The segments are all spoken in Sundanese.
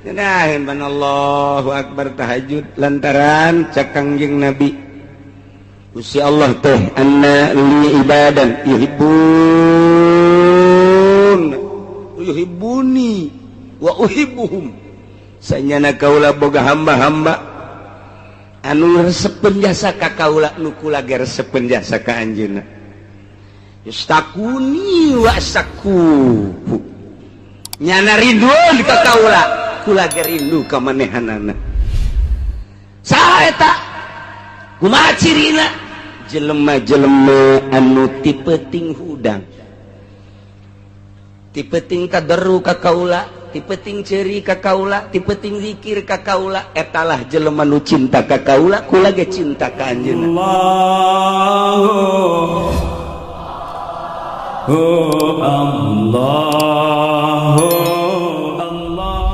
Ngenaheun ban Allahu akbar tahajud lantaran cek Kangjeng Nabi, Gusti Allah teh anna li ibadan yuhibbun yuhibbuni wa uhibbuhum, sanyana kaula boga hamba-hamba anu resepeun jasa ka kaula, nu kula ge resepeun jasa ka anjeunna, yastakuni wa astaku, nyana rindu ka kaula, kula ge rindu ka manehanana. Saha eta? Kumaha cirina? Jelema-jelema anu ti peuting hudang, ti peuting tadarru ka kaula, ti peuting ceuri ka kaula, ti peuting zikir ka kaula, etalah jelema nu cinta ka kaula, kula ge cinta ka anjeunna. Allah, Allah, Allah.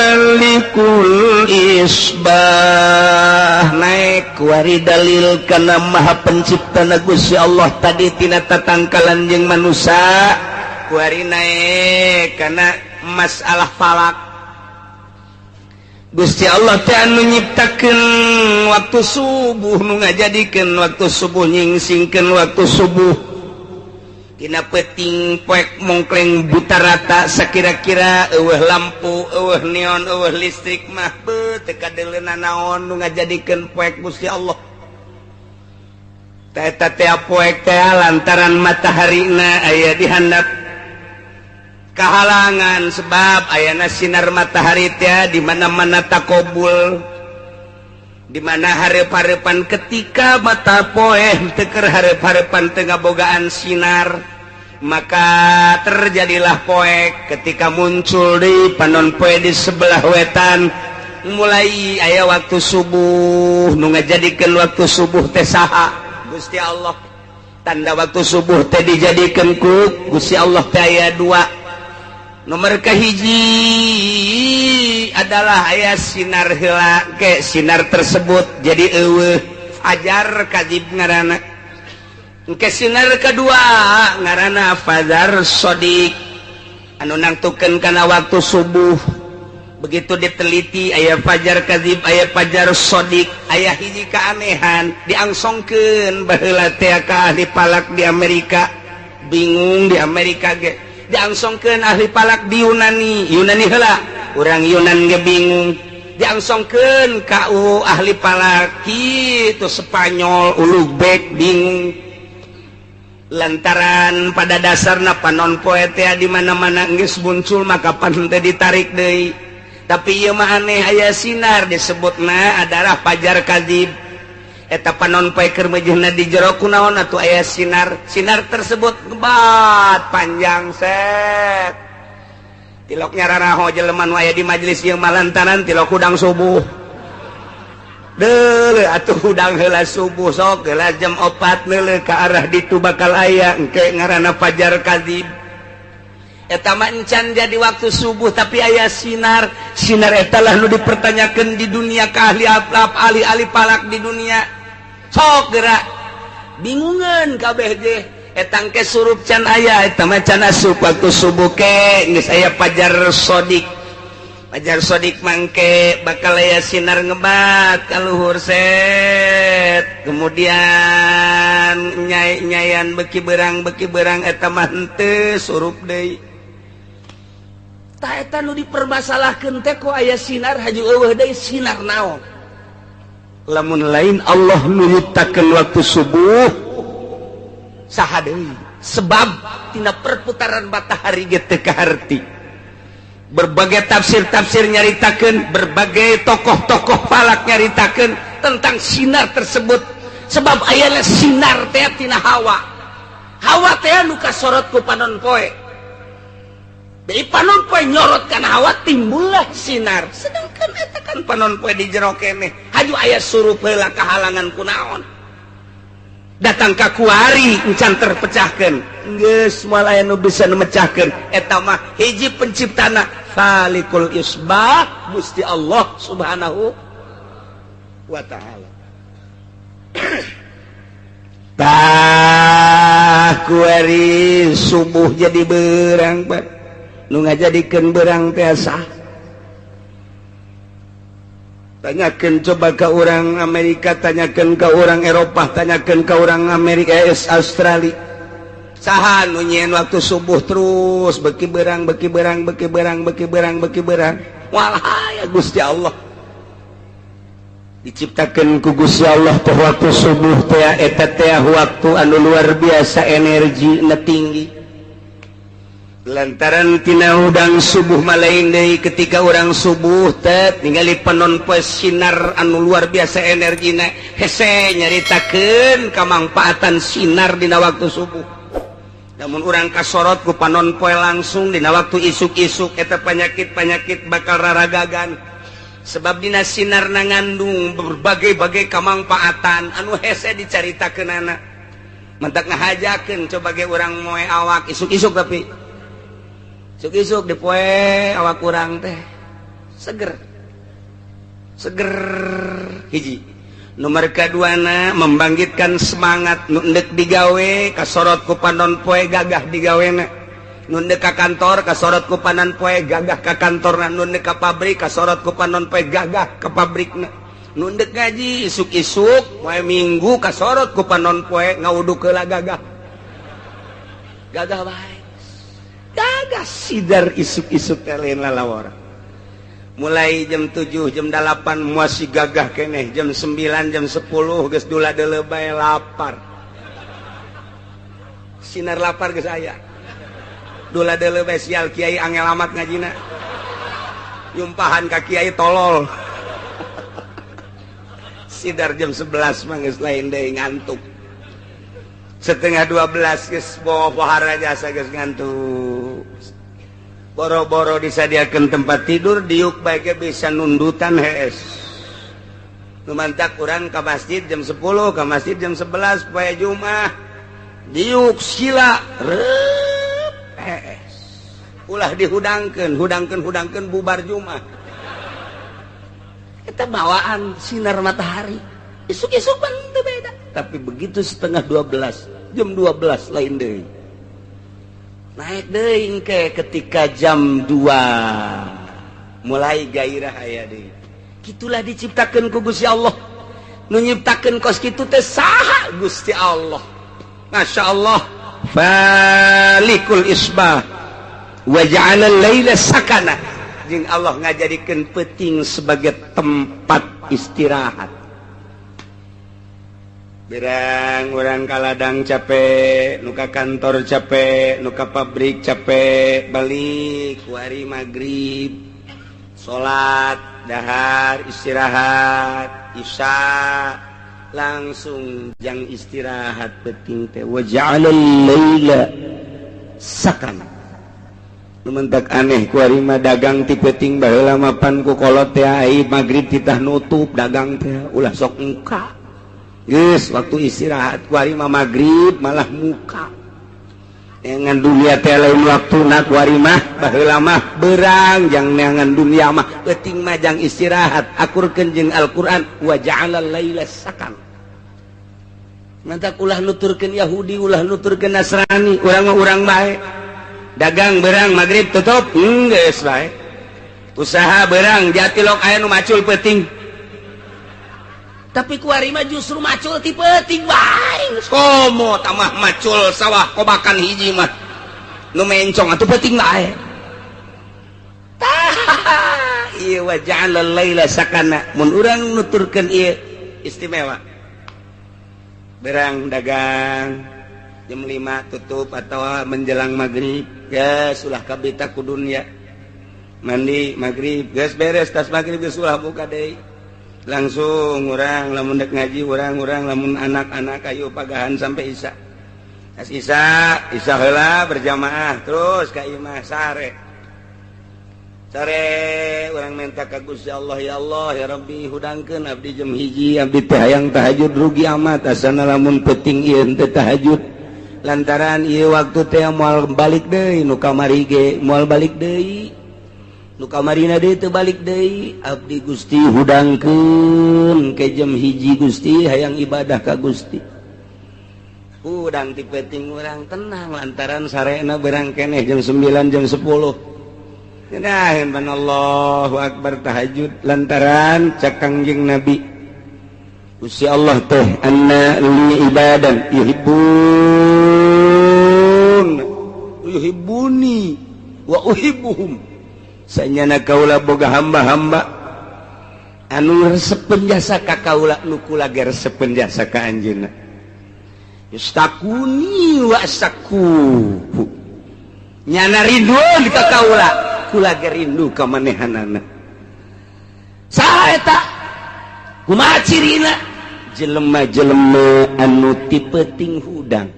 Falikul isbah naik wari dalil kana Maha Pencipta na Gusti Allah tadi tina tatangkalan jeung manusia, kuari naik karena masalah falak. Gusti Allah teh anu nyiptakeun waktu subuh, nu ngajadikeun waktu subuh, nyingsingkeun waktu subuh. Dina peuting poek mongkleng buta rata, sakira-kira euweuh lampu, euweuh neon, euweuh listrik mah beuh teu kadeuleuna naon. Nu ngajadikeun poek Gusti Allah. Teh eta teh poek teh lantaran mataharina aya di handap kahalangan, sebab ayana sinar matahari teh di mana-mana takobul, di mana hareup-hareupan. Ketika mata poe teu keur hareup-hareupan, teu ngabogaan sinar, maka terjadilah poek. Ketika muncul di panon poe di sebelah wetan, mulai aya waktu subuh. Nu ngajadikeun waktu subuh teh saha? Gusti Allah. Tanda waktu subuh teh dijadikeun ku Gusti Allah teh aya dua. Nomor kahiji adalah aya sinar heula ke sinar tersebut jadi euweuh, fajar kadzib ngaranna. Ke sinar kedua ngaranna fajar shodiq anu nangtukeun kana waktu subuh. Begitu diteliti, aya fajar kadzib, aya fajar shodiq. Aya hiji keanehan, diangsongkeun baheula teh ka ahli falak di Amerika, bingung di Amerika ge. Diangsongkeun ahli falak di Yunani, Yunani heula, urang Yunan ge bingung. Diangsongkeun ka ahli falak itu Spanyol, Ulugbek bingung, lantaran pada dasarna panon poe teh di mana-mana geus muncul, maka panon teh ditarik deui. Tapi ieu mah aneh, aya sinar disebutna adalah fajar kadzib. Eta panon poe keur meujeuhna di jero, kunaon atuh aya sinar? Sinar tersebut ngebat panjang set, tilok nyararaho jelema nu aya di majelis ieu mah lantaran tilok hudang subuh. Deuleu atuh hudang heula subuh, sok heula jam 4, neuleuh ka arah ditu bakal aya engke ngaranna fajar kadzib. Eta mah encan jadi waktu subuh, tapi aya sinar. Sinar eta lah nu dipertanyakan di dunia ka ahli ahli ahli falak di dunia. Sok gerak bingungan kabeh ge eta ke surup can aya, eta mah can asup waktu subuh. Ke geus aya fajar shodiq. Fajar shodiq mangke bakal aya sinar ngebat ka luhur set, kemudian nyai nyayan beki berang, beki berang. Eta mah henteu surup deui. Tah, eta nu dipermasalahkeun teh, kok aya sinar haju euweuh deui? Sinar naon lamun lain Allah nu nyiptakeun waktu subuh? Saha deui? Sebab tina perputaran matahari ge teu kaharti. Berbagai tafsir-tafsir nyaritakeun, berbagai tokoh-tokoh falak nyaritakeun tentang sinar tersebut, sebab ayana sinar teh tina hawa. Hawa teh nu kasorot ku panon poe. Jadi panon poe nyorot kana hawa, timbullah sinar. Sedangkan eta kan panon poe di jero keneh, haju aya surup heula, kahalangan kunaon? Datang ka kuari encan terpecahkan. Geus moal aya nu bisa nu mecahkeun. Eta mah hiji penciptana, Falikul Isbah, Gusti Allah Subhanahu wa Ta'ala. Tah, kuari subuh jadi berang, Pak. Nu ngajadikeun beurang teh sah. Tanyakeun coba ke orang Amerika, tanyakeun ke orang Eropah, tanyakeun ke orang Amerika, Australia. Saha nu nyieun waktu subuh terus beki berang, beki berang, beki berang, beki berang, beki berang. Walah ya Gusti Allah. Diciptakeun ku Gusti Allah teh waktu subuh teh eta teh waktu anu luar biasa energi na tinggi. Lantaran tina hudang subuh malain deui ketika orang subuh teh ningali panon poe sinar anu luar biasa energina, hese nyaritakeun kamangpaatan sinar dina waktu subuh. Namun urang kasorot ku panon poe langsung dina waktu isuk-isuk eta penyakit-penyakit bakal raragagan. Sebab dina sinar na ngandung berbagai-bagai kamangpaatan anu hese dicaritakeunana. Mentak ngahajakeun coba ge urang moe awak isuk-isuk, tapi isuk-isuk dipoe awak urang teh seger seger. Hiji nomor kaduana membangkitkan semangat nu endek digawe kasorot ku panon poe gagah digawena, nu endek ka kantor kasorot ku panon poe gagah ka kantorna, nu endek ka pabrik kasorot ku panon poe gagah ka pabrikna, nu endek ngaji isuk-isuk poe Minggu kasorot ku panon poe ngawuduk heula gagah gagah bae gagah sidar isuk-isuk teh lain lalawara. Mulai jam 7 jam 8 masih gagah keneh, jam 9 jam 10 geus dula deuleu bae lapar, sinar lapar geus aya, dula deuleu bae sial kiai angel amat ngajina, nyumpahan ka kiai tolol. Sidar jam 11 mah geus lain deui ngantuk, setengah 12 geus bawa pohara jasa geus ngantuk. Boro-boro disadiakeun tempat tidur diuk bae ge bisa nundutan hees. Nu mantak urang ka masjid jam 10, ka masjid jam 11 poe Jumat. Diuk sila reup hees. Ulah dihudangkeun, hudangkeun hudangkeun bubar Jumat. Eta bawaan sinar matahari. Isuk-isuk pan teu beda. Tapi begitu setengah 12, jam 12 lain deui. Naik deui engke ketika jam 2 mulai gairah aya deui. Kitulah diciptakeun ku Gusti Allah. Nu nyiptakeun kos kitu teh saha? Gusti Allah. Masya Allah. Falikul isbah wa ja'ala al-laila sakana. Jeung Allah ngajadikeun peuting sebagai tempat istirahat. Berang orang ka ladang capek, nu ka kantor capek, nu ka pabrik capek, balik kuari maghrib, salat, dahar, istirahat, isya, langsung jang istirahat peuting teh wa ja'alal laila sakana. Nu mentak aneh kuari mah dagang ti peuting baheula mapan ku kolot teh ai maghrib titah nutup dagang teh ulah sok muka. Geus waktu istirahat kuari mah maghrib malah muka. Neangan dunia teh lain waktuna kuari mah baheula mah berang jang neangan dunia mah peuting mah jang istirahat akurkeun jeung Al-Qur'an wa ja'alal laila sakan. Mantak ulah nuturkeun Yahudi, ulah nuturkeun Nasrani, urang mah urang bae. Dagang berang maghrib tutup, geus bae. Usaha berang jatilok aya nu macul peuting. Tapi kuari mah justru macul ti peuting bae. Komo tamah macul sawah kobakan hiji mah. Nu mencong atuh peuting bae. Tah, ieu wa ja'alal laila sakana. Mun urang nuturkeun ieu istimewa. Berang dagang jam 5 tutup atau menjelang maghrib, geus ulah kabita ku dunya. Mandi maghrib geus beres, tas maghrib geus ulah buka deui. Langsung urang lamun dek ngaji urang-urang lamun anak-anak ayo pagahan sampai isya. Tas isya, isya heula berjamaah terus ka imah sare. Sare urang minta ka Gusti Allah, ya Allah ya Rabbi hudangkeun abdi jam 1 abdi teh hayang tahajud rugi amat asana lamun peuting ieu teh tahajud. Lantaran ieu waktu teh moal balik deui nu kamari ge moal balik deui. Nu kamarina deui teu balik deui abdi Gusti hudangkeun ke jam 1 Gusti hayang ibadah ka Gusti. Hudang ti peuting urang tenang lantaran sarena berang keneh jam 9 jam 10. Ngenaheun ban Allahu akbar tahajud lantaran cak Kangjeng Nabi Gusti Allah teh anna li ibadan yuhibbun yuhibbuni wa uhibbuhum. Sanyana kaula boga hamba-hamba anu resepeun jasa ka kaula nu kula ge resepeun jasa ka anjeunna. Yustakuni wa asaku. Nyana rindu ka kaula, kula ge rindu ka manehanana. Saha eta? Kumaha cirina? Jelema-jelema anu tipeting hudang,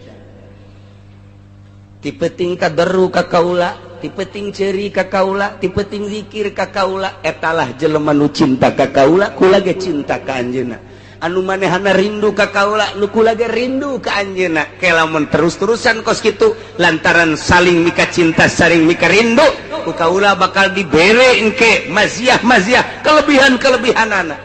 tipeting kaderu ka kaula, tipeting ceri ka kaula, tipeting zikir ka kaula, etalah jelema nu cinta ka kaula, kula ge cinta ka anjeunna. Anu manehana rindu ka kaula, nu kula ge rindu ka anjeunna. Ke lamun terus-terusan kos kitu lantaran saling mika cinta, saling mika rindu, ku kaula bakal dibere engke maziah-maziah, kelebihan-kelebihanana.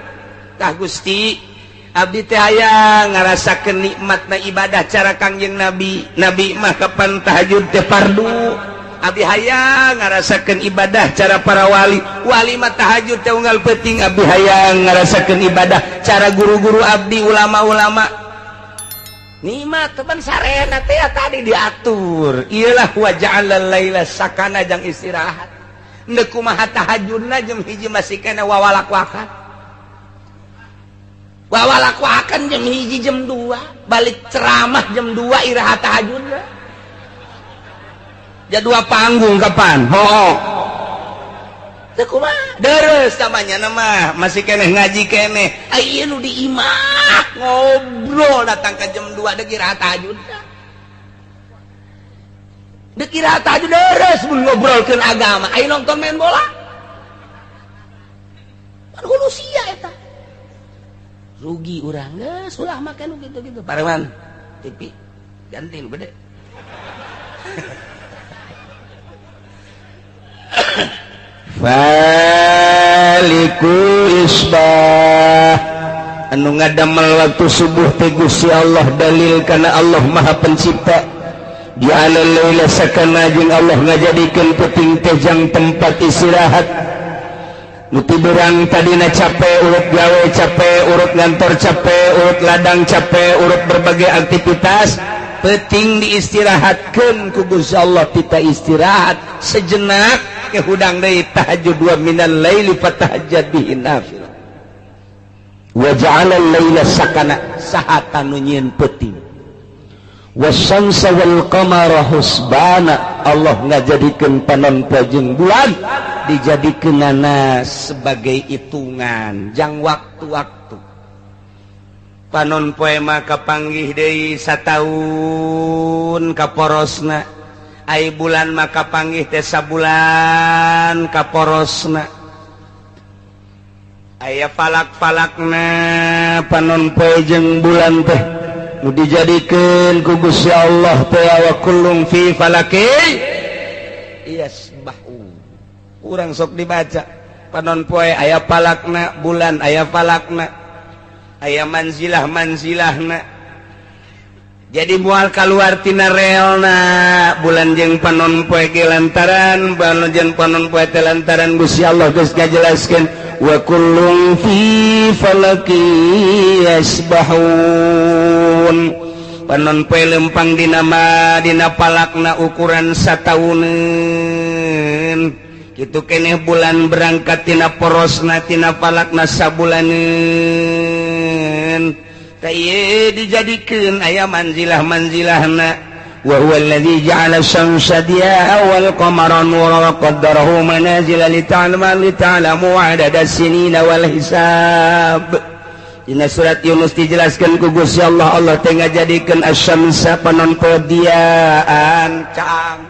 Tah Gusti, abdi teh hayang ngarasakeun nikmatna ibadah cara Kangjeng Nabi. Nabi mah kapan tahajud teh fardu. Abdi hayang ngarasakeun ibadah cara para wali. Wali mah tahajud teh unggal peuting. Abdi hayang ngarasakeun ibadah cara guru-guru abdi, ulama-ulama. Nikmat teman sarena teh tadi diatur. Iyalah wa ja'alal laila sakana jang istirahat. Neuk kumaha tahajudna jam 1 masih kena wawalak-wakan. Wawalak-wakan jam 1 jam 2 balik ceramah jam 2 iraha tahajudna. Jadua panggung kapan? Ho. Teu kumaha? Deres namanya nama masih keneh ngaji keneh. Aya nu di imah ngobrol datang ke jam 2 deuk iraha tahajudna. Deuk iraha tahajud deres mun ngobrolkeun agama. Aya nonton main bola. Pan hulu sia eta. Rugi urang geus ulah make nu kitu-kitu. Pareman TV ganti nu gede. Faliku isbah anu ngadamel waktu subuh teh Gusti Allah dalil kana Allah Maha Pencipta. Ja'ala laila sakana jeung Allah ngajadikeun peuting teh jang tempat istirahat. Nu tiduran tadina capek, urut gawe capek, urut ngantor capek, urut ladang capek, urut berbagai aktivitas, peuting diistirahatkeun ku Gusti Allah. Kita istirahat sejenak ke hudang deui tahajud wa minal laili fatahajjad bihi nafilah. Wa ja'ala al-laila sakana saha nu nyieun peuting. Wasyamsa wal qamara husbana, Allah ngajadikeun panon poe jeung bulan dijadikeunana sebagai hitungan jang waktu-waktu. Panon poe mah kapanggih deui sataun kaporosna, ai bulan mah kapanggih teh sabulan kaporosna. Aya falak-falakna panon poe jeung bulan teh nu dijadikeun ku Gusti Allah teh wa kullum fi falaki yasbahu. Urang sok dibaca panon poe aya falakna, bulan aya falakna, aya manzilah-manzilahna. Jadi moal kaluar tina realna bulan jeung panon poe ge lantaran bulan jeung panon poe teh lantaran Gusti Allah geus ngajelaskeun wa kullum fi falaki yasbahun. Panon poe lempang dina ma dina palakna ukuran satauneun. Kitu keneh bulan berangkat tina porosna tina palakna sabulaneun. Tah ieu dijadikeun aya manzilah-manzilahna. Wa huwa alladzi ja'ala syamsa diya'a wal qamara nuran wa qaddarahu manazila lita'lamu 'adada sinina wal hisab. Dina surat Yunus dijelaskeun ku Gusti Allah, Allah teh ngajadikeun asyamsa panon poe diaan caang.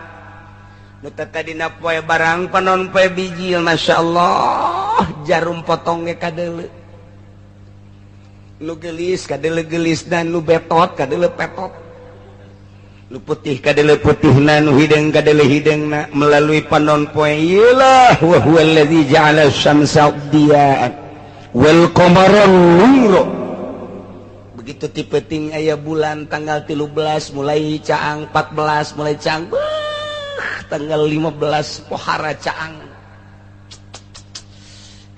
Nu tadina poe barang panon poe bijil, masyaallah jarum potong ge kadeuleu. Nu geulis kadeuleu geulisna, nu betot kadeuleu petot. Nu putih kadeuleu putihna, nu hideung kadeuleu hideungna melalui panon poe. Iyalah wa huwallazi ja'ala syamsa diya'an wal qamara nura. Begitu ti peuting aya bulan tanggal 13 mulai caang, 14 mulai caang, tanggal 15 pohara caang.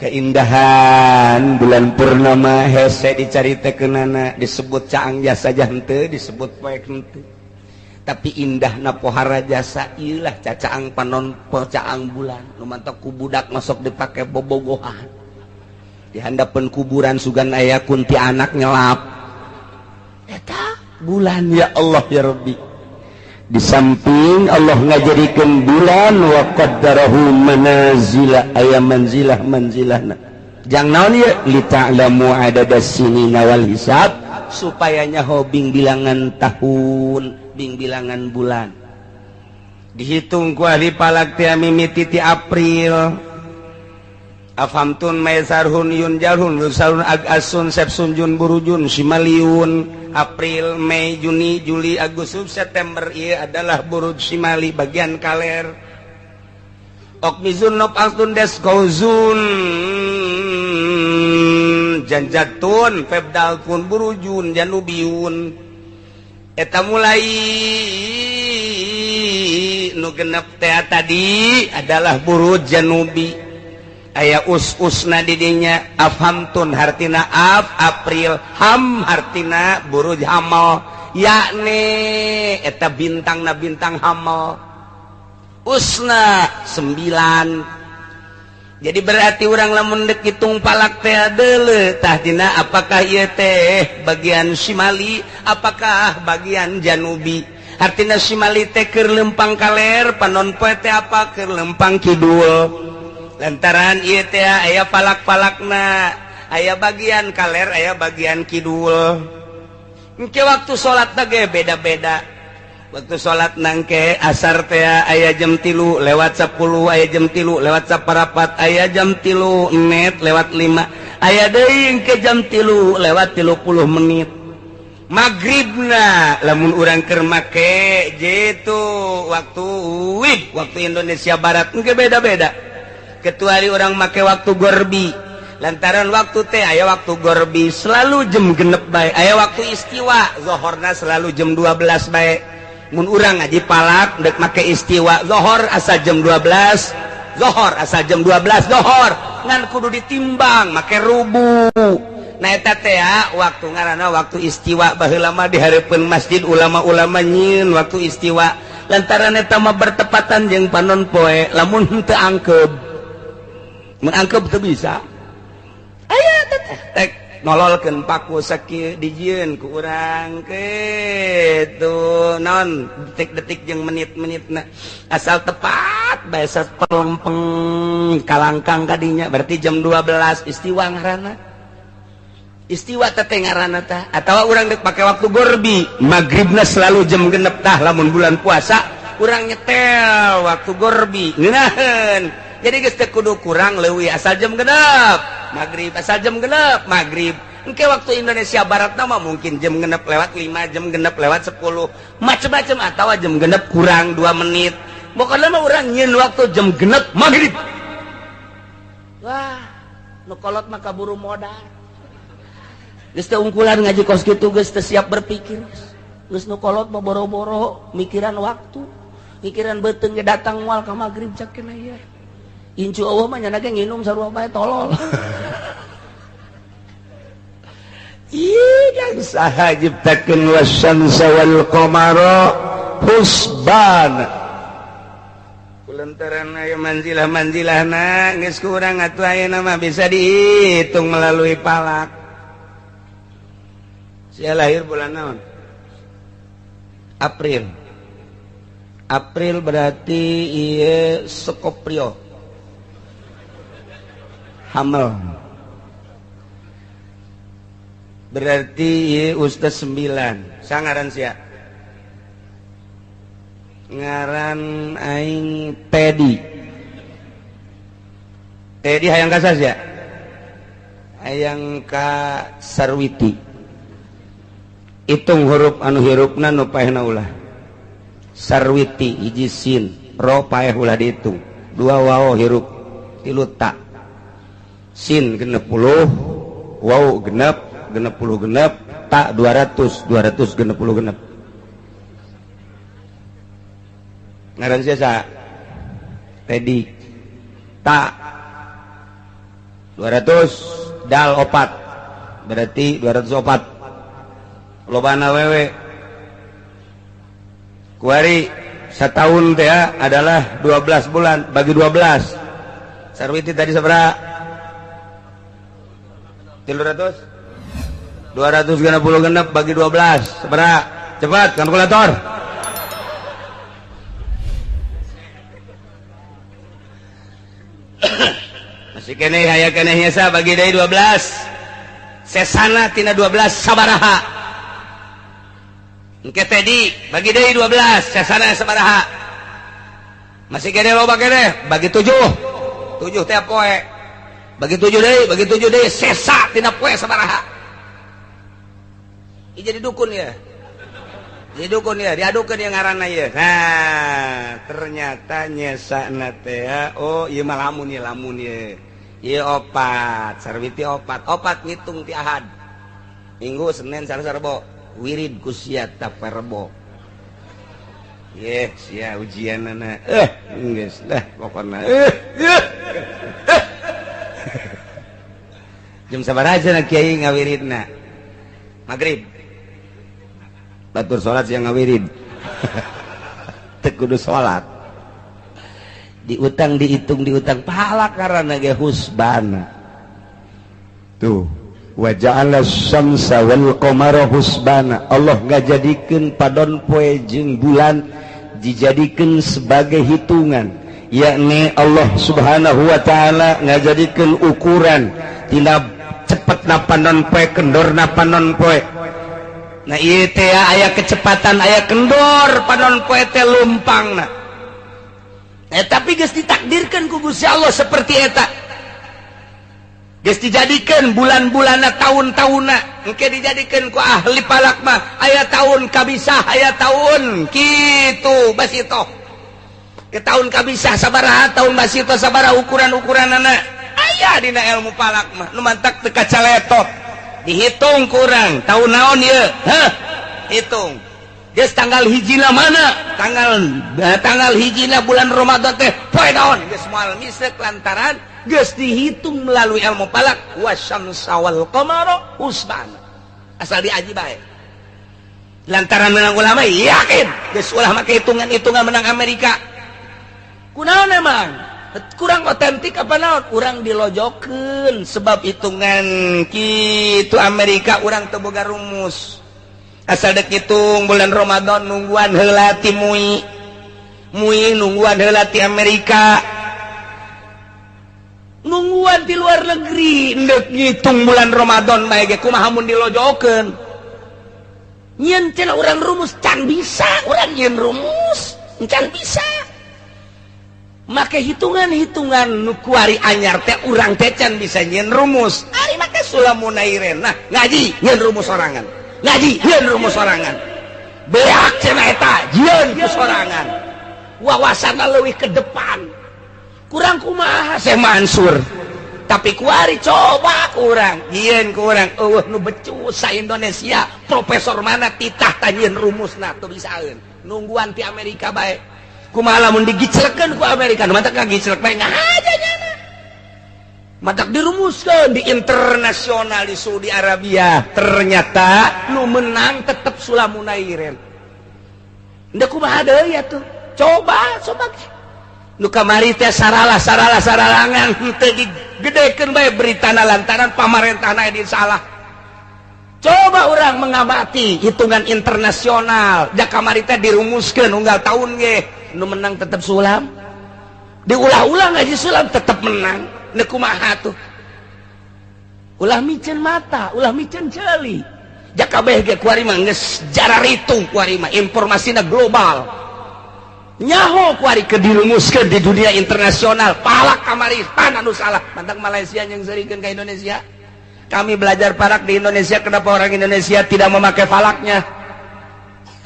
Keindahan bulan purnama hese dicaritakeunana, disebut caang jasa henteu, disebut poek henteu, tapi indahna pohara jasa ieu lah cacaang panon caang bulan nu mantak ku budak masuk dipake bobogohan di handapeun kuburan sugan aya kuntianak nyelap eta bulan. Ya Allah ya Rabbi, di samping Allah ngajadikeun bulan wa qaddarahu manazila, aya manzilah manzilahna jang naon ieu? Li ta'lamu adadas sinina wal hisab, supaya nyaho bing bilangan tahun, bing bilangan bulan. Dihitung ku ahli falak teh mimiti ti April, Afhamtun Maisarhun Yun Jalhun Lusarun Agasun Sepsun Jun Burujun Simaliun. April, Mei, Juni, Juli, Agustus, September ieu adalah buruj Simali bagian kaler. Okmizun Nopaltun Deskauzun Janjatun Febdalkun Burujun Janubiun. Eta mulai nu genep teh tadi adalah buruj Janubi. Aya us-usna didinya. Afhamtun hartina af April, ham hartina buruj hamal, yakni eta bintangna bintang hamal, usna 9. Jadi berarti urang lamun dek hitung palak teh deuleu tah dina apakah ieu teh bagian Simali apakah bagian Janubi. Hartina Simali teh keur lempang kaler, panon poe teh apa keur lempang kidul. Lantaran ieu teh aya palak-palakna, aya bagian kaler, aya bagian kidul. Engke waktu salat ge beda-beda. Waktu salat nangke asar teh aya jam 3 lewat 10, aya jam 3 lewat 4, aya jam 3 menit lewat 5, aya deui engke jam 3 lewat 30 menit. Maghribna lamun urang keur make jitu waktu WIB, waktu Indonesia Barat, engke beda-beda. Kecuali orang make waktu gorbi, lantaran waktu teh aya waktu gorbi selalu jam genep bae, aya waktu istiwa zohorna selalu jam 12 bae. Mun urang ngaji palak dek make istiwa zohor asa jam 12, zohor asa jam 12 zohor, ngan kudu ditimbang make rubu. Nah eta teh waktu ngaranna waktu istiwa. Baheula mah di hareupeun masjid ulama-ulama nyieun waktu istiwa, lantaran eta mah bertepatan jeung panon poe. Lamun henteu angkeub, mun angkeub teu bisa. Aya teh tek nololkeun paku sakieu dijieun ku urang kitu naon detik-detik jeung menit-menitna asal tepat bae sapelempeng kalangkang kadinya berarti jam 12 istiwa ngaranna. Istiwa teh ngaranna tah. Atawa urang dek pake waktu gorbi, maghribna selalu jam genep tah. Lamun bulan puasa urang nyetel waktu gorbi ngeunaheun. Jadi geus teu kudu kurang leuwih asal jam genep maghrib, asal jam genep maghrib. Engke waktu Indonesia Barat mah mungkin jam genep lewat 5, jam genep lewat 10, macem-macem, atawa jam genep kurang 2 menit. Pokoknya mah urang nyieun waktu jam genep maghrib. Wah, nu kolot mah kaburu modal. Geus teu ungkulan ngaji kos kitu, geus teu siap berpikir. Geus nu kolot mah boro-boro mikiran waktu, mikiran beuteung ge datang moal ka maghrib cak kena ieu. Incu Allah mah nyana ge nginum sarua bae tolol. Ih, dan saha nyiptakeun wasyamsa wal qamara husban. Kulantaran aya manzilah-manzilahna geus kurang atuh ayeuna mah bisa dihitung melalui palak. Sia lahir bulan naon? April. April berarti ieu Scorpio. Hamel. Berarti ieu ustaz 9. Sangaran sia? Ngaran aing Teddy. Teddy hayang ka sia? Hayang ka Sarwiti. Hitung huruf anu hirupna nu paehna ulah. Sarwiti hiji sin, ro paeh ulah dihitung. 2 waw hirup, 3 ta. Sin 60, waw genep, 60 genep, ta 200, 266 genep. Ngaran sia sa? Teddy. Ta. 200 dal opat berarti 204 lobana wewe kuari setahun teh adalah 12 bulan bagi 12 sarwiti tadi sabaraha 300 266 bagi 12 sabaraha cepat kalkulator masih keneh aya keneh nyesa bagi deui 12 sesana tina 12 sabaraha engke tadi bagi deui 12 sesana sabaraha masih keneh loba keneh bagi 7 7 teh poe bagi 7 deui bagi 7 deui sesa tina poe sabaraha. Ieu jadi dukun ya. Jadi dukun ya, diadukeun yang ngaranna ieu. Nah, ternyata nyesana teh oh ieu mah lamun ieu lamun ieu. Ieu opat, sarwiti opat, opat ngitung ti Ahad. Minggu, Senin, Selasa, Rebo. Wirid ku sia tapa Rebo. Ye, sia ujianana. Geus lah pokona. Jam sabaraha cenah kiai ngawiridna? Magrib. Batur salat siang ngawirid. Teu kudu salat. Diutang dihitung diutang pahala karena ge husbana. Tuh, wa ja'ala syamsa wal qamara husbana. Allah ngajadikeun padon poe jeung bulan dijadikeun sebagai hitungan, yakni Allah Subhanahu wa taala ngajadikeun ukuran tina cepetna panon poe kendorna panon poe. Nah ieu teh aya kecepatan aya kendor panon poe teh lumpangna. Tapi geus ditakdirkeun ku Gusti Allah seperti eta. Geus dijadikeun bulan-bulanna tahun-tahunna engke dijadikeun ku ahli falak mah aya tahun kabisah aya tahun kitu basitoh. Ke tahun kabisah sabaraha tahun basitoh sabaraha ukuran-ukuranana aya dina ilmu falak mah nu mantak teu kacaletot. Dihitung kurang tahun naon ieu heh hitung geus tanggal hijina mana tanggal hijina bulan Ramadan teh poe naon geus moal misek lantaran geus dihitung melalui ilmu falak wasyamsa wal qamara husbana asal diaji bae lantaran menang ulama yakin geus ulah make hitungan-hitungan menang Amerika kunaon emang kurang otentik apa naon urang dilojokeun sebab hitungan kitu Amerika urang teu boga rumus asal dek hitung bulan Ramadan nungguan heula ti MUI MUI nungguan heula ti Amerika nungguan di luar negeri ndek ngitung bulan Ramadan bae ge kumaha mun dilojokeun nyieun cenah urang rumus can bisa urang nyieun rumus can bisa make hitungan-hitungan nu kuari anyar teh urang teh can bisa nyieun rumus ari make Sulamunairen nah ngaji nyieun rumus sorangan ngaji nyieun rumus sorangan beak cenah eta jieun ku sorangan wawasanna leuwih ke depan kurang kumaha Syekh Mansur tapi kuari coba kurang jieun kurang eueuh nu becus sa Indonesia profesor mana titah tanyieun rumusna teu bisaeun nungguan ti Amerika bae kumaha lamun digiclekeun ku Amerika nu mantak ngagiclek bae ngahaja nyana matak dirumuskeun di internasional di Saudi Arabia ternyata nu menang tetep Sulamunairen ndek kumaha deui atuh coba coba nu kamari teh saralah saralah saralangan teu digedekeun bae beritana lantaran pamarentahna di salah. Coba orang mengamati hitungan internasional ja kamari teh dirumuskeun unggal tahun ge nu menang tetep Sulam diulah-ulah ngaji Sulam tetep menang nu kumaha tuh ulah miceun mata ulah miceun ceuli ja kabeh ge kuari mah geus jararitung kuari mah informasina global nyaho kuari ke dirumuskeun di dunia internasional palak kamari pan anu salah mantak Malaysia yang serikeun ka Indonesia. Kami belajar falak di Indonesia, kenapa orang Indonesia tidak memakai falaknya?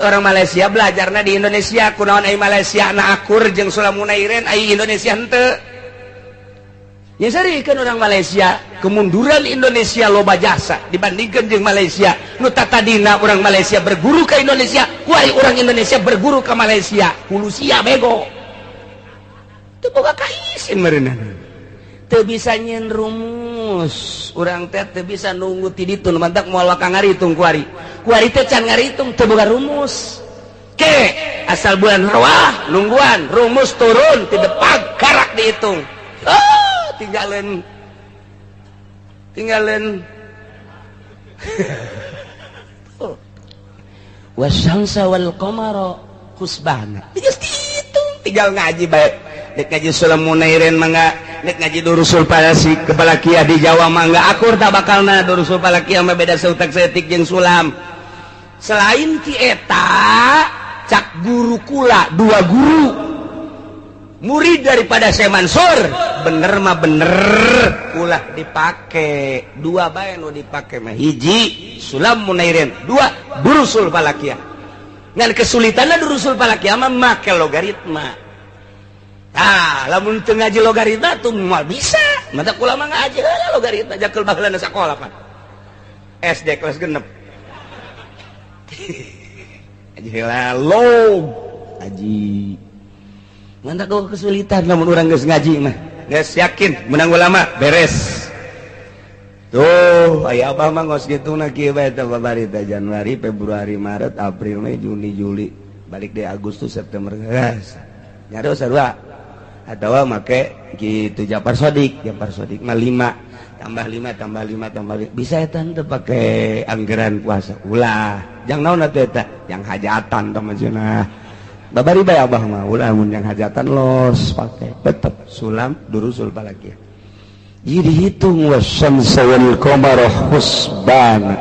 Orang Malaysia belajarna di Indonesia, kunaon ai Malaysia na akur jeung Sulamunairen ai Indonesia henteu. Nya serikeun orang Malaysia, kemunduran Indonesia loba jasa dibandingkeun jeung Malaysia. Nu tatadina orang Malaysia berguru ke Indonesia, kuari orang Indonesia berguru ke Malaysia. Hulu sia bego. Teu boga kaisin meureunana. Teu bisa nyieun rumus. Urang teh teu bisa nunggu ti ditu, nu mantak moal waka ngaritung kuari. Kuari teh can ngaritung, teu boga rumus. Ke asal bulan rawah nungguan rumus turun ti depan karak dihitung. Oh, tinggalin tinggalin. Oh. Wasyamsa wal qamara husbana. Geus dihitung, tinggal ngaji bae. Nek ngaji Sulam Munairin mangga, nek ngaji Durusul Falasi kepala kia di Jawa mangga akur tak bakalna. Durusul Falakiyah mah beda seutak saeutik jeung sulam. Selain ti eta, cak guru kula, dua guru murid daripada Syekh Mansur, bener mah bener ulah dipake dua bae. Nu dipake mah hiji Sulam Munairin, dua Durusul Falakiyah. Ngan kesulitanna Durusul Falakiyah mah make logaritma. Ah, lamun teu ngaji logaritma tuh moal bisa. Mata kula mah ngaji heula logaritma jakel baheulana sakola pan SD kelas 6 ngaji heula log aji. Mantap kau kesulitan lamun urang geus ngaji mah. Geus yakin menang ulama beres. Tuh, aya abah mah ngos kitu na kieu bae teh babari teh Januari, Februari, Maret, April, Mei, Juni, Juli. Balik deh Agustus, September. Geus. Nyari sarua. Atawa make gitu Japar Sodik, Japar Sodik mah 5 tambah 5 tambah 5 tambah 5. Bisa eta teu pake anggaran puasa. Ulah. Jang naon atuh eta? Yang hajatan tah maksudna. Babari bae abah mah ulah mun yang hajatan los pake tetep sulam Durusul Falakiyah. Jadi dihitung wasyamsa wal qamara husbana.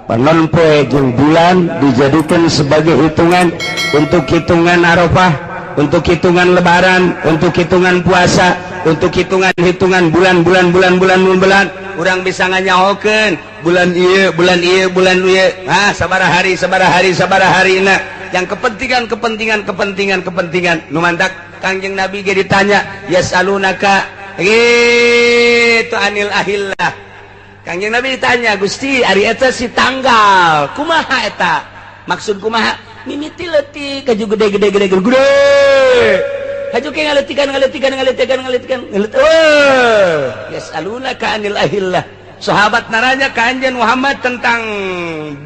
Panon poe jeung bulan dijadikan sebagai hitungan untuk hitungan Arafah, untuk hitungan Lebaran, untuk hitungan puasa, untuk hitungan-hitungan bulan-bulan bulan-bulan bulan. Urang bisa nganyahokeun bulan ieu, bulan ieu, bulan ieu. Ah, sabaraha hari, sabaraha hari, sabaraha hari na. Yang kepentingan kepentingan kepentingan kepentingan nu mantak Kangjeng Nabi ge ditanya, yasalunaka gitu anil ahillah. Kangjeng Nabi ditanya, Gusti, ari eta si tanggal kumaha eta maksud kumaha? Mimiti leutik kaju gede gede gede gede gede, haju ke ngaletikan ngaletikan ngaletikan ngaletikan ngalet. Oh, yasalunaka anil ahillah. Sahabat naranya ka Anjeun Muhammad tentang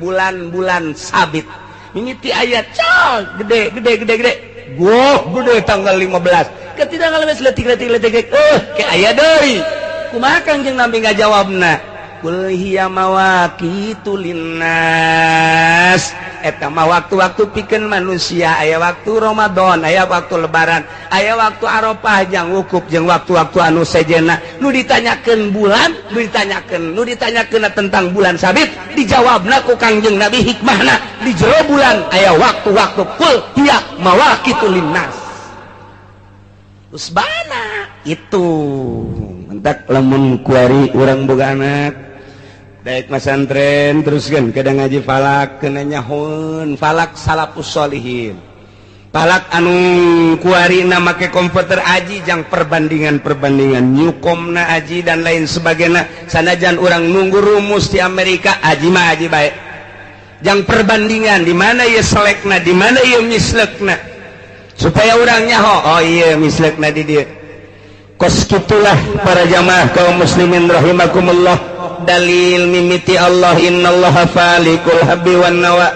bulan-bulan sabit. Mimiti ayat cal gede gede gede gede, goh gede tanggal 15 ketika ngalemes letik letik letik, eh ke aya deui kumaha? Kangjeng Nabi ngajawabna, qul hiya mawaqitu linnas. Eta mah waktu-waktu pikeun manusia. Aya waktu Ramadan, aya waktu Lebaran, aya waktu Arafah jang wukuf jeung waktu-waktu anu sejena. Nu ditanyakeun bulan, nu ditanyakeun, nu ditanyakeun tentang bulan sabit, dijawabna ku Kangjeng Nabi hikmahna di jero bulan aya waktu-waktu. Qul hiya mawaqitu linnas usbana. Itu mentak lamun kuari urang boga anak daek masantren, terus kan kadang ngaji falak, kena nyahun falak salafus solihin, falak anu kuari na make komputer aji jang perbandingan perbandingan nyukomna aji dan lain sebagainya. Sanajan urang nunggu rumus di Amerika, aji mah aji baik jang perbandingan di mana ya selekna, di mana ya mislekna, supaya urang nyaho, oh iya, mislekna di dia. Kos gitulah para jamaah kaum muslimin rahimakumullah. Dalil mimiti Allah, innallaha falikul habbi wan nawa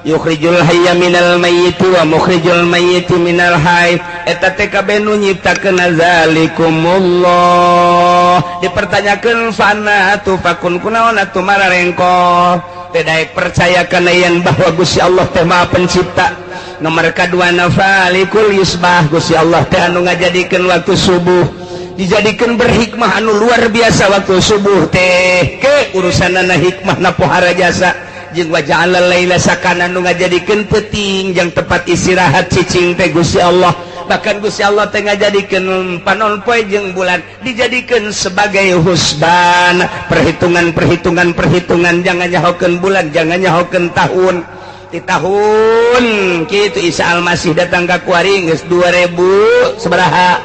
yukhrijul hayya minal mayyiti wa mukhrijul mayyiti minal hayy. Eta teh kabeh nu nyiptakeun zalikumullah. Dipertanyakeun fana tufakun, kunaon atuh mararengko teh daek percaya kana yen bahwa Gusti Allah teh Maha Pencipta? Nomor kadua, falikul isbah, Gusti Allah teh anu ngajadikeun waktu subuh, dijadikan berhikmah anu luar biasa. Waktu subuh teh ke urusanana hikmah na pohara jasa jeung waja'ala laila sakana, nu ngajadikeun peuting jang tempat istirahat cicing teh Gusti Allah. Bahkan Gusti Allah teh ngajadikeun panon poe jeung bulan dijadikeun sebagai husban, perhitungan perhitungan perhitungan. Jangan nyahokeun bulan, jangan nyahokeun tahun. Di tahun kitu Isa Almasih datang ka kuari geus 2000 sabaraha,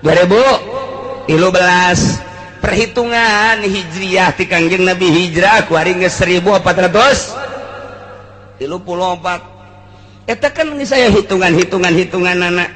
2013 perhitungan Hijriah ti Kangjeng Nabi hijrah kuari geus 1434. Eta kan saya hitungan hitungan hitungan anak.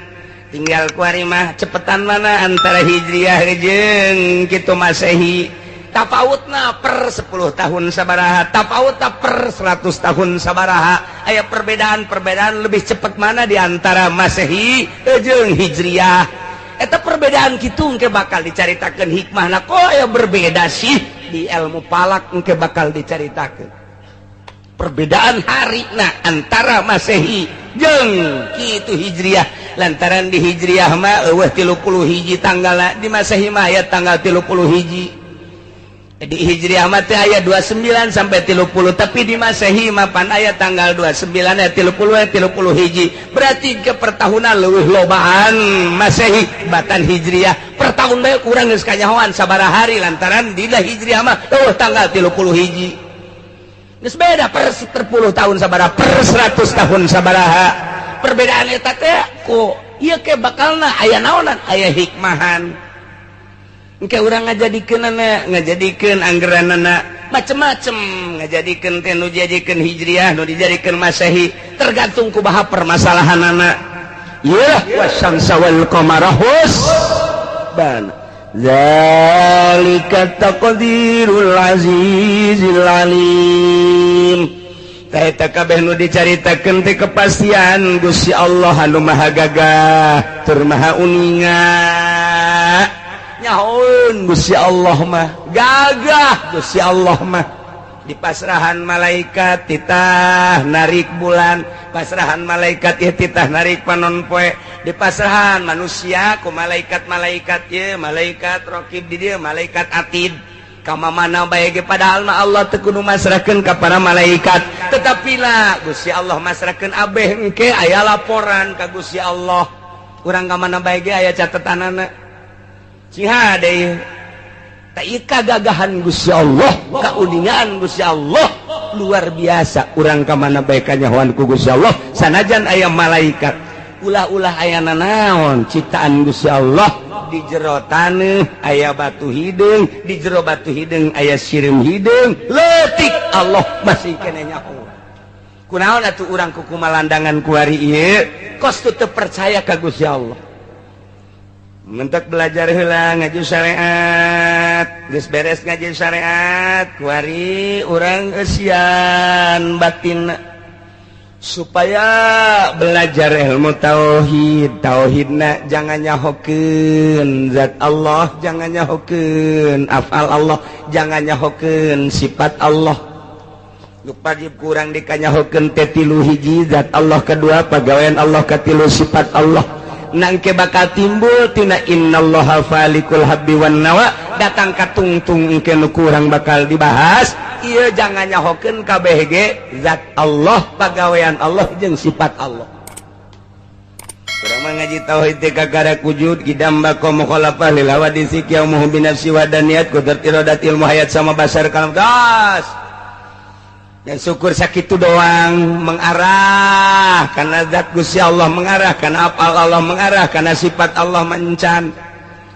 Tinggal kuari mah cepetan mana antara Hijriah jeung kitu Masehi. Tapautna per 10 tahun sabaraha, tapautna per 100 tahun sabaraha. Aya perbedaan-perbedaan lebih cepat mana di antara Masehi jeung Hijriah. Eta perbedaan kitu engke bakal dicaritakeun hikmahna, kok aya berbeda sih di ilmu falak, engke bakal dicaritakeun perbedaan hari nah antara Masehi jeung kitu Hijriah. Lantaran di Hijriah mah euweuh 31 tanggal, di Masehi mah aya tanggal 31. Di Hijriah mah teh aya 29 sampai 30, tapi di Masehi mah pan aya tanggal 29 aya 30 aya 30 hiji. Berarti ke pertahunan leuwih lobaan Masehi batan Hijriah. Per tahun bae kurang geus kanyahoan sabaraha hari, lantaran dina Hijriah mah euweuh tanggal 30 hiji. Geus beda per 10 tahun sabaraha, per 100 tahun sabaraha perbedaan eta teh. Ku ieu ke bakalna aya naonan, aya hikmahan. Engke urang ngajadikeun, ngajadikeun anggeranana macem-macem, ngajadikeun teh nu dijadikeun Hijriah, nu dijadikeun Masehi, tergantung kumaha permasalahanana. Ieu wasyamsa wal qamara husban zalika taqdirul azizil alim. Eta kabeh nu dicaritakeun teh kepastian Gusti Allah anu maha gagah tur maha uninga. Nyahoeun Gusti Allah mah gagah. Gusti Allah mah di pasrahan malaikat titah narik bulan, pasrahan malaikat ya titah narik panon poe, di pasrahan manusia ku malaikat-malaikat ya, malaikat rokib di dia, malaikat atid kama mana bae ge. Padahal mah Allah teu kudu masrahkeun ka para malaikat, tetapi lah Gusti Allah masrahkeun abeh. Engke aya laporan ka Gusti Allah, urang ka mana bae ge aya catetanana. Sing hade kagagahan Gusti Allah, kauningaan Gusti Allah luar biasa. Urang ka mana bae kanyahoan ku Gusti Allah, sanajan aya malaikat. Ulah-ulah aya nanaon ciptaan Gusti Allah. Di jero taneuh aya batu hideung, di jero batu hideung aya sireum hideung leutik, Allah masih keneh nyaho. Kunaon atuh urang ku kumalandangan kuari ieu kos teu percaya ka Gusti Allah? Mentak belajar heula ngaji syariat. Geus beres ngaji syariat, kuari urang eusian batin supaya belajar ilmu tauhid. Tauhidna jangan nyahokeun zat Allah, jangan nyahokeun afal Allah, jangan nyahokeun sifat Allah. Nu wajib kurang dikanyahokeun teh tilu: hiji zat Allah, kedua pagawean Allah, katilu sifat Allah. Nangke bakal timbul tina innallaha falikul habbi wan nawa datang ka tungtung. Engke nu kurang bakal dibahas ieu, jangan nyahokeun kabeh ge zat Allah, pagawean Allah jeung sifat Allah. Urang mah ngaji tauhid teh kakara wujud, qidam, baqa, mukhalafah lil hawadisi, qiyamuhu bi nafsi, wahdaniyat, qudrat, iradat, ilmu, hayat, sama, basar, kalam, gas. Dan syukur sakitu doang, mengarah karena zat Gusti Allah, mengarah karena apal Allah, mengarah karena sifat Allah. Mencan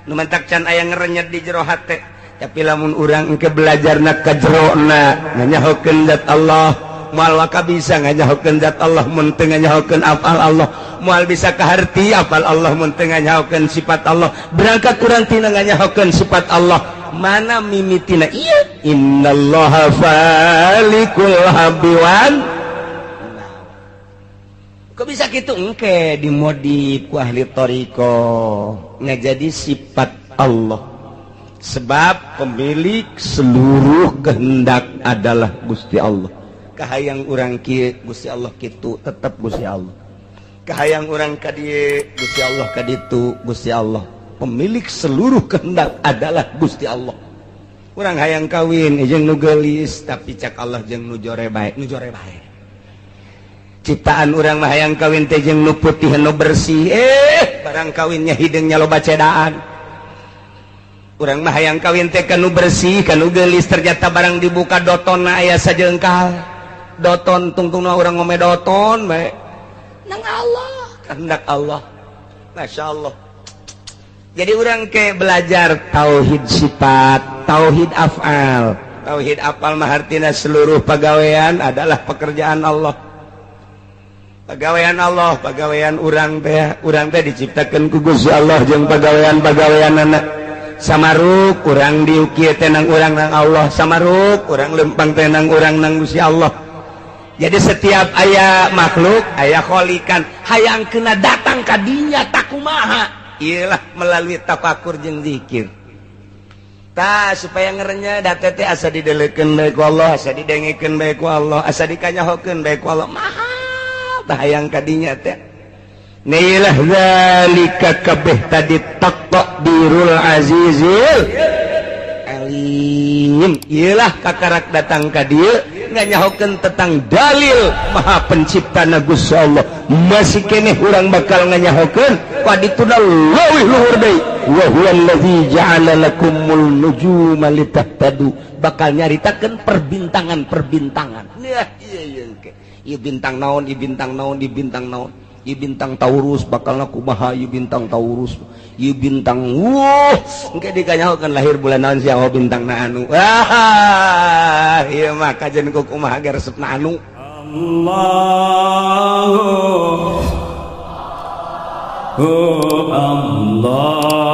nu mentak can aya ngerenyet di jero hate. Tapi lamun urang engke belajarna ka jerona, nganyahokeun zat Allah, moal waka bisa nganyahokeun zat Allah mun teu nganyahokeun afal Allah, moal bisa kaharti afal Allah mun teu nganyahokeun sifat Allah. Berangkat urang tina nganyahokeun sifat Allah, mana mimitina iya innallaha falikul habbi wan. Kok bisa gitu? Engke dimodif ku ahli thoriqoh ngajadi sifat Allah, sebab pemilik seluruh kehendak adalah Gusti Allah. Kahayang urang kieu, Gusti Allah kitu, tetap Gusti Allah. Kahayang urang ka dieu, Gusti Allah ka ditu. Gusti Allah pemilik seluruh kehendak adalah Gusti Allah. Urang hayang kawin jeung nu geulis, tapi cak Allah jeung nu jore bae, nu jore bae. Ciptaan urang mah hayang kawin teh jeung nu putih, nu bersih, barang kawinnya hideungnya loba cedaan. Urang mah hayang kawin teh ka nu bersih, ka nu geulis, ternyata barang dibuka dotonna aya sajengkal doton. Tungtungna urang ngome doton bae. Nang Allah, kehendak Allah, Masya Allah. Jadi urang ke belajar tauhid sifat, tauhid afal. Tauhid afal mah artina seluruh pagawean adalah pekerjaan Allah. Pagawean Allah, pagawean urang teh, urang teh diciptakeun ku Gusti Allah jeung pagawean-pagawean anak. Samaruk urang diukir tenang urang nang Allah, samaruk urang lempang tenang urang nang Gusti Allah. Jadi setiap aya makhluk aya kholikan, hayang kena datang ka dinya takumaha, iyalah melalui tafakur jeung zikir. Tah, supaya ngerenya da teh asa didelekeun bae ku Allah, asa didengekeun bae ku Allah, asa dikanyahokeun bae ku Allah. Maha hayang kadinya teh. Nilah zalika kabeh tadi taqdirul azizil alim. Iyalah kakarak datang ka dieu nganyahokeun tentang dalil maha pencipta na Gusti Allah. Masih keneh urang bakal nganyahokeun ka dituna leuwih luhur deui, wa huwallazi ja'ala lakumul nujuma litahtadu, bakal nyaritakeun perbintangan-perbintangan. Nah, iya iya ieu bintang naon, ieu bintang naon, ieu bintang naon, ieu bintang Taurus bakal kumaha, ieu bintang Taurus, ieu bintang, wuh, engke dikanyahokeun lahir bulan naon sia, oh, bintang na anu. Ah, ieu mah kajen ku kumaha ge resepna anu. Allah. Oh Allah.